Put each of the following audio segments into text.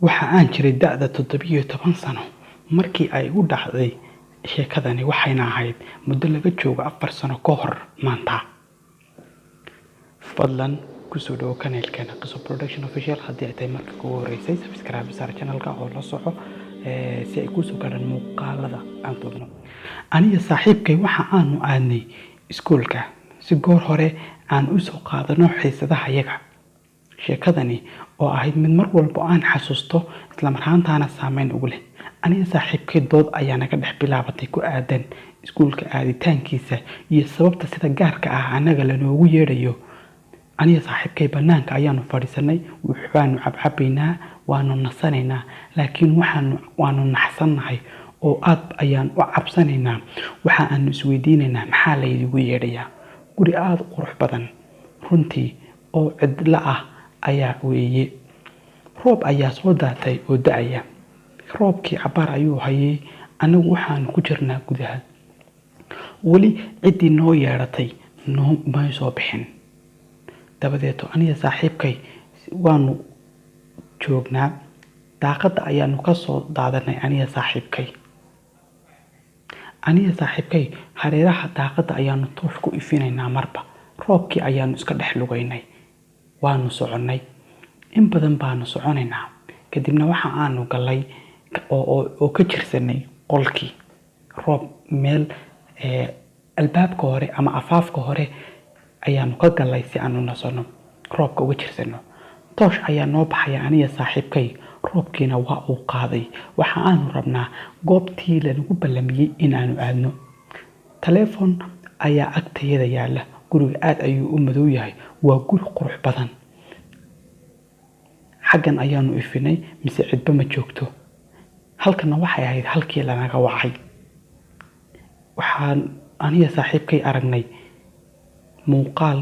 Waxa aan jiray da'da 17 sano markii ay igu dhacday sheekadani, waxayna ahayd muddo laga joogo 4 sano ka hor maanta. Fadlan kusoo dhawo kanaalkeena Qiso Production Official. Haddii ay tahay marka kugu horeysay, subscribe saar channelka oo la soco si ay kusoo gaadhaan muuqaalada aan duubno. Aniga saaxiibkay waxa aanu aadnay iskuulka si goor hore aan u soo qaadano xiisadaha yaga. Sheekadani oo ahayd mid mar walba aan xasuusto, isla marhaantaana saameyn ugu leh aniga saaxiibkay, dood ayaa naga dhex bilaabatay ku aadan iskuulka aaditaankiisa iyo sababta sida gaarka ah annaga lanoogu yeedhayo. Aniga saaxiibkay banaanka ayaanu fadhiisanay, waxbaanu cabcabaynaa, waanu nasanaynaa, laakiin waxaanu waanu naxsannahay oo aad ayaan u cabsanaynaa. Waxa aanu isweydiinaynaa, maxaa laydigu yeedhayaa? Guri aada u qurux badan runtii oo cidlo ah ayaa weeye. Roob ayaa soo daatay oo da-aya. Roobkii cabaar ayuu hayay, annagu waxaanu ku jirnaa gudaha. Weli ciddii noo yeedhatay noo may soo bixin. Dabadeeto aniga saaxiibkay waanu joognaa, daaqadda ayaanu ka soo daadanay. Aniga saaxiibkay hareeraha daaqadda ayaanu toosh ku ifinaynaa marba. Roobkii ayaanu iska dhex lugaynay, waanu soconnay, in badan baanu soconaynaa. Kadibna waxa aanu galay oo ka jirsanay qolkii roob meel albaabka hore ama afaafka hore ayaanu ka galay si aanu nasano, roobka uga jirsano. Toosh ayaa noo baxaya aniga saaxiibkay, roobkiina waa uu qaaday. Waxa aanu rabnaa goobtii lanagu ballamiyey in aanu aadno. Taleefon ayaa agtayada yaala. Guriga aad ayuu u madow yahay, waa guri qurux badan. Xaggan ayaanu ifinay, mise cidba ma joogto. Halkana waxay ahayd halkii lanaga wacay. Waxaan aniga saaxiibkay aragnay muuqaal.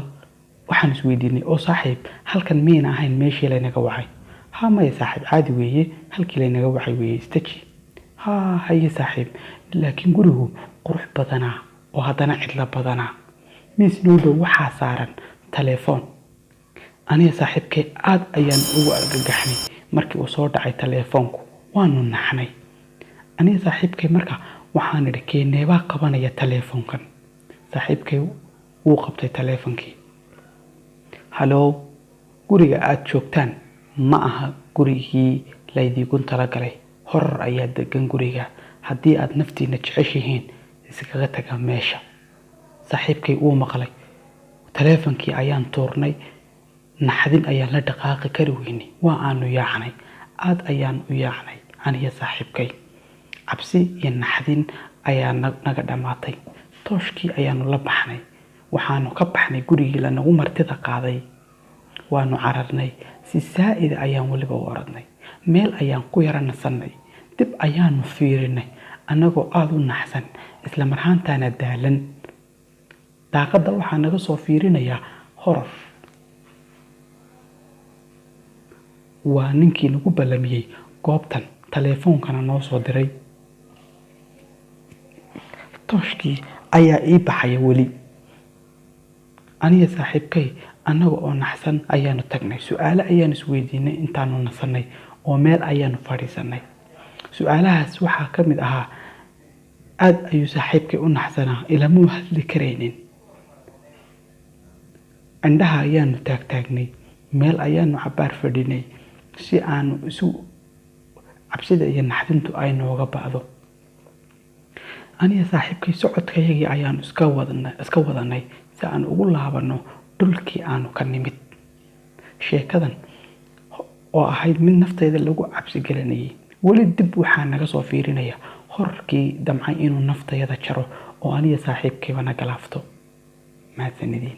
Waxaan isweydiinay, oo saaxiib, halkan miyayna ahayn meeshii laynaga wacay? Ha, maya saaxiib, caadi weeye, halkii laynaga wacay weeye, istaji. Ha, haye saaxiib, laakiin gurigu qurux badanaa oo haddana cidlo badanaa. Miis noo dhow waxaa saaran taleefoon. Aniga saaxiibkay aad ayaan ugu argagaxnay markii uu soo dhacay taleefoonku, waanu naxnay. Aniga saaxiibkay marka waxaan idhi, keeneebaa qabanaya taleefoonkan? Saaxiibkay wuu qabtay taleefonkii. Halo, guriga aad joogtaan ma aha gurigii laydiigu talagalay, horor ayaa degan guriga. Haddii aad naftiina jeceshihiin, iskaga taga meesha. Saaxiibkay wuu maqlay. Taleefonkii ayaan tuurnay, naxdin ayaan la dhaqaaqi kari weynay. Waa aanu yaacnay, aad ayaan u yaacnay. Aniga saaxiibkay cabsi iyo naxdin ayaa naga dhammaatay. Tooshkii ayaanu la baxnay, waxaanu ka baxnay gurigii lanagu martida qaaday. Waanu cararnay, si saa'ida ayaan weliba u orodnay. Meel ayaan ku yara nasannay, dib ayaanu fiirinay annagoo aada u naxsan, isla marhaantaana daalan. Daaqadda waxaa naga soo fiirinayaa horor. Waa ninkii nagu ballamiyey goobtan, taleefoonkana noo soo diray. Tooshkii ayaa ii baxaya weli. Aniga saaxiibkay annaga oo naxsan ayaanu tagnay. Su-aalo ayaanu isweydiinay intaanu nasanay oo meel ayaanu fadhiisanay. Su-aalahaas waxaa ka mid ahaa, aad ayuu saaxiibkay u naxsanaa, ilamuu hadli karaynin. Indhaha ayaanu taagtaagnay, meel ayaanu cabaar fadhinay si aanu isu cabsida iyo naxdintu ay nooga ba'do. Aniga saaxiibkay socodkayagii ayaanu iska wadanay si aan ugu laabano dhulkii aanu ka nimid. Sheekadan oo ahayd mid naftayda lagu cabsi gelinayay, weli dib waxaa naga soo fiirinaya horarkii damcay inuu naftayada jaro oo aniga saaxiibkayba na galaafto. Mahadsanidin.